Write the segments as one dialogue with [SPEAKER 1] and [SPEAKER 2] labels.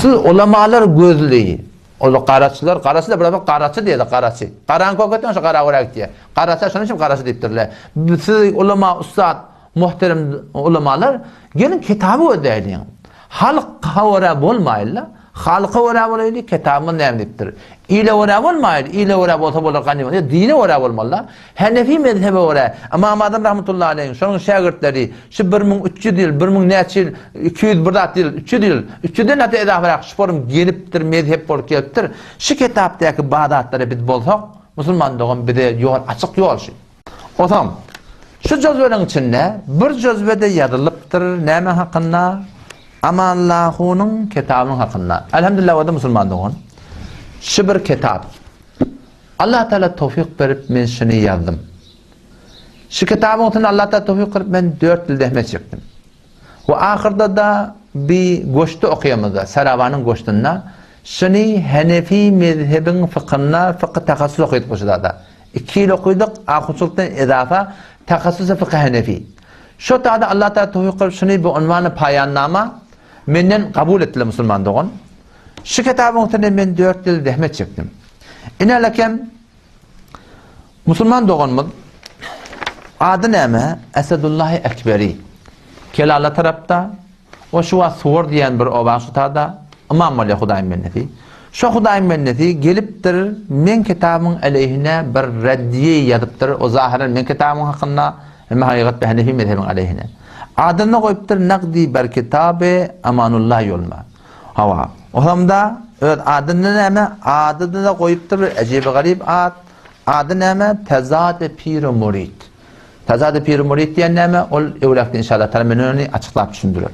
[SPEAKER 1] Siz ulamalar gözli. Ol garaçylar, garaçy da bir garaçy diýdi, garaçy. Garaň köketden şu gara görä gitýär. Garaça şonuň üçin garaçy diýipdirler. Siz ulama, ussat, muhterem ulamalar, geliň kitaby gözläýliň. Halka görä bolmaýly, halka görä bolaýly, kitabymyz näme diýipdir. Ile görä bolmaýly, ile görä bolsa bolar ganymat. Ýa dine görä bolmaly. Hanefi mezhebe görä, Ymam Azam rahmetullahi aleýhiň, şonuň şägirtleri şu 1300 ýyl, 1000 näçe ýyl, 200 bir zat ýyl, 300 ýyl, 300-den hatda edafarak şu forum gelipdir, mezhep bolup gelipdir. Şu kitapdaky bar zatlara biz bolsak, musulman dogan bize ýol açyk ýol şu. Otam, şu jözweliň içinde bir jözwede ýazylypdyr näme hakynda? Amanlahunyň kitabynyň hakynda. Elhamdülillah o-da musulman dogan. Şu bir kitap. Allah Teala towfyk berip men şuny ýazdym. Şu kitabyň üstünde Allah Teala towfyk berip men 4 ýyl zähmet çekdim. We ahyrda-da bi goşdy okaýamyzda, Sarawanyň goşdunda şuny Hanefi mezhebiň fykynda fykh tahassus okaýdyk şu zada. 2 ýyl okaýdyk, ahunçylykdan edafa tahassusy fykh Hanefi. Şo tada Allah Teala towfyk berip şuny bu unwany paýannama menden kabul etdiler musulman dogan. Şu kitabyň üstünde men 4 ýyl zähmet çekdim. Inelekem musulman doganymyz ady näme? Esedullahi Ekberi. Kelala tarapda o şu wagt Suwar diýen bir oba şu tada ymam bolýar Hudaýyň bendesi. Şo Hudaýyň bendesi gelipdir, meň kitabymyň aleýhine bir reddiýe ýazypdyr. O zahyran meň kitabymyň hakynda, emma hakykat Hanefi mezhebiň aleýhine. Adyny goýupdyr Nagdi ber kitaby Amanullah ýolma. Hawa. Osamda öz adyny näme? Adyny-da goýupdyr bir ejibi-garyp at. Ady näme? Tezad-y pir-u murid. Tezad-y pir-u murid diýen näme? Ol öwräkde inşallah taala men ony açyklap düşündirer.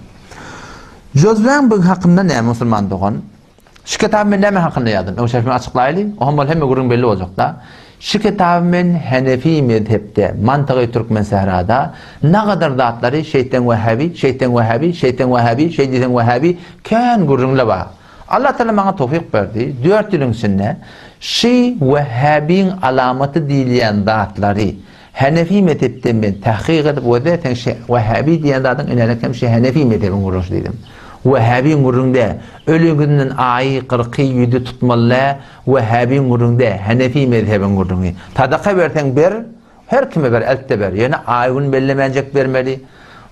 [SPEAKER 1] Jözläň bu hakynda näme musulman dogan? Şu kitaby men näme hakynda ýazdym? Öň şerhimi açyklaýly. Oňa bol hemme gürrüň belli boljakda. Şu kitaby men Hanefi mezhepde, mantygy Türkmen sährada nagadar zatlary şeýtseň wahhabi, şeýtseň wahhabi, şeýtseň wahhabi, şeý diýseň wahhabi kän gürrüňle bar. Allah Taala maňa towfyk berdi. 4 ýylyň içinde şy wahhabiň alamaty diýilýän zatlary Hanefi mezhepde men tahkyk edip we sen şe wahhabi diýen zadyň inänek hem şe Hanefi mezhebiň gürrüňsi diýdim. Wahhabiň gürrüňde ölüginden aýy, kyrky, ýüzi tutmaly dä, Wahhabiň gürrüňde Hanefi mezhebiň gürrüňi. Sadaka berseň ber, her kime ber, eltde ber. Ýöne aý-gün bellemänjek bermeli.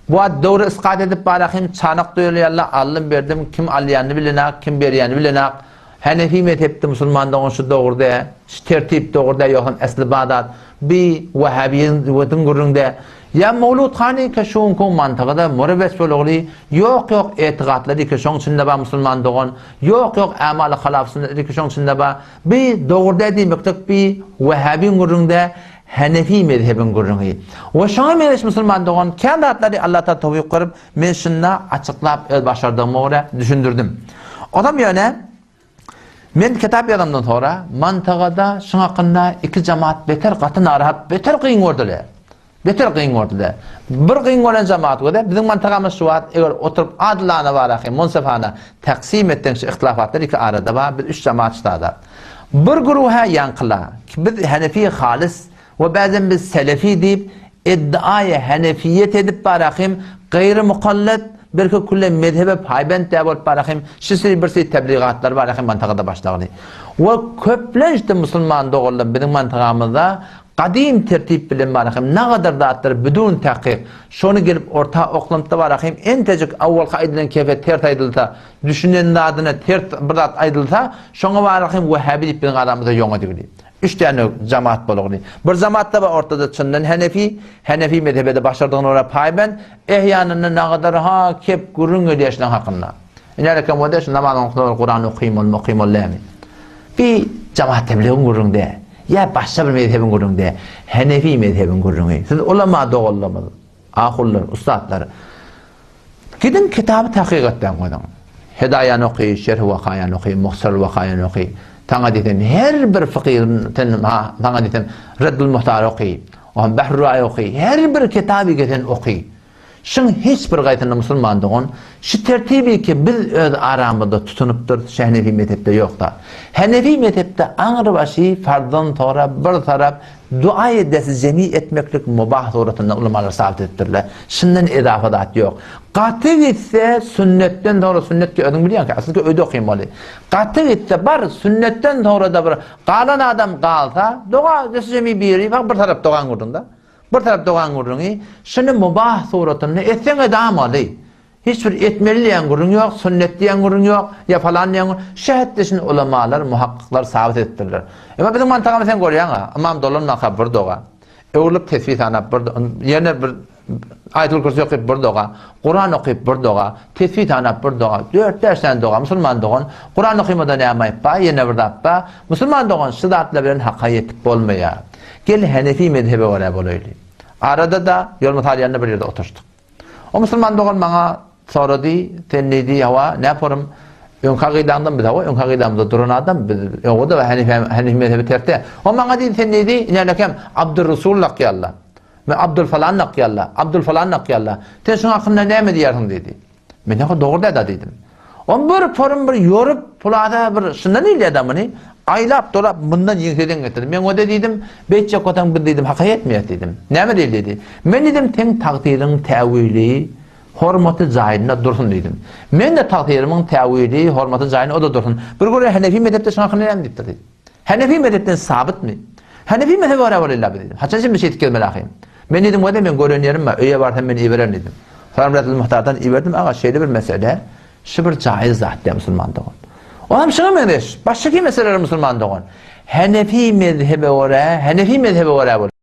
[SPEAKER 1] Bu wagt dogry iskat edip barahym çanak doýulýarla aldym berdim kim alýanyny bilenak, kim berýänini bilenak. Hanefi mezhepde musulman dogan şu dogry dä, şu tertip dogry dä ýogsam esli badat bi wahhabiýiň gürrüňde. Ýa Mowlud hany ke şuňkuň mantygyda murewes bolugly ýok ýok etigatlary ke şoň içinde bar musulman dogan ýok ýok ämaly halaf sünnetleri ke şoň içinde bar bi dogry dä diýmeklik bi wahhabiň gürrüňde hanefi mezhebiň gürrüňi we şoňa meňzeş musulman dogan kän zatlary Allah taala towfyk berip men şunda açyklap öz başardygyma görä düşündirdim ozam ýöne Men kitap ýazandan soňra mantagada şuň hakynda iki jamaat beter gaty narahat, beter gyn gördüler. Beter gyn gördüler. Bir gyn gören jamaat göze biziň mantagamyz şu wagt eger oturyp adylana baraky munsafana taksim etseň şu ihtilafatlar iki arada bar, biz üç jamaat ştada. Bir güruha ýaňkyla, biz hanefi halys We bäzem biz selefi diýip, iddiaýy henefiýet edip barahym, gaýry mukallet, birki külle mezhebe paýbent dä bolup barahym, şisiri birsi tebligatlar barahym mantagada başlagly. We köplençde musulman doganlar biziň mantagamyzda gadym tertip bilen barahym, nagadar zatlar bidun tahkyk, şony gelip orta oklanypda barahym, entejik awwalky aýdylan kefe ters aýdylsa, düşünen zadyna ters bir zat aýdylsa, şoňa barahym wehhabi diýip biziň aramyzda ýoňa digli. Üç däne jamaat bolugny. Bir jamaatda bar ortada çyndan Hanefi, Hanefi mezhebede başardygyna görä paýbent, ehýanynda nagadar ha kep gürrüň edýär şunuň hakynda. Ine eken bolýar şu namaz oňsa Kuran okaýmalymy okaýmaly dälmi? Bi jamaat tebligiň gürrüň däl. Ýa başga bir mezhebiň gürrüň däl. Hanefi mezhebiň gürrüňi. Siz ulama doganlarymyz, ahunlar, ussatlar. Gidiň kitaby tahkyk etmäň özüň. Hedaýany oky, Şerhi Wakaýany oky, Muhtasarul Wakaýany oky. Saňa diýsem her bir fykyh sen ha saňa diýsem Reddul Muhtary oky. Oňa Behrul Raýy oky. Her bir kitaby sen oky. Şuň hiç bir gaýsynda musulman dogan, şu tertibi ki biz öz aramyzda tutunypdyrys, şu Henefi mezhepde ýok zat. Henefi mezhepde aňrybaşy farzdan soňra bir tarap duaýy desti jemi etmeklik mubah suratynda ulamalar sabyt edipdirler. Şundan ezafa zat ýok. Gaty gitse sünnetden soňra sünnet ki özüň bilýäň ki asyl ki öýde okamaly. Gaty gitse bar sünnetden soňra-da bir galan adam galsa doga desti jemi biri bir tarap dogan gurduň-da. Bir tarap dogan gürrüňi, şuny mubah suratynda etseň edamaly. Hiç bir etmeli diýen gürrüň ýok, sünnet diýen gürrüň ýok, ýa falan diýen gürrüň. Şu hetde şuny ulamalar, muhakkyklar sabyt edipdirler. Emma biziň mantygymyz sen görýäň-ä, ymam dolanmaka bir doga, öwrülip tesbih sanap bir, ýene bir Aýatul Kürsi okyp bir doga, Kuran okyp bir doga, tesbih sanap bir doga, dört-bäş sany doga, musulman dogan, Kuran okymada näme aýyp bar, ýene bir zat bar, musulman dogan şu zatlar bilen haka ýetip bolmaýar. Gel Henefi mezhebe görä bolaýly. Arada-da ýol mysal ýanynda bir ýerde oturyşdyk. O musulman dogan maňa sorady, sen diýdi, hawa, näporum, öňki akydaňdan biz hawa, öňki akydamyzda duran adam, biz öňe-de Henefi, Henefi mezhebi terse. O maňa diýdi, sen diýdi, inänekem Abdurresul lakýarlar. We Abdul falan lakýarlar, Abdul falan lakýarlar. Sen şuň hakynda näme diýersiň diýdi. Men ýa dogry däda diýdim. On bir forum bir ýorup, pulada bir şundan ilýär muny. Aýlap dolap mundan ýeňseden getirdi. Men ode diýdim, beýtjek bolsaň biz diýdim, haka ýetmeýäs diýdim. Näme diýdi diýdi. Men diýdim, seň tagsyryň täwili, hormaty jaýynda dursun diýdim. Men-de tagsyrymyň täwili, hormaty jaýynda o-da dursun. Bir göre Henefi mezhepde şuň hakynda näme diýipdir diýdi. Henefi mezhepden sabytmy? Henefi mezhebe görä bolýar biz diýdim. Haçan şimdi şeýdip gezmeli ahym? Men diýdim, wede men gören ýerim bar, öýe barsam men ibererin diýdim. Soňra Resul Muhtardan iberdim, aga şeýle bir mesele, şu bir jaýyz zat diýýär musulman dogan. O hem şuňa meňzeş, başga meseleler musulman dogan. Henefi mezhebe görä, Henefi mezhebe görä bolýar.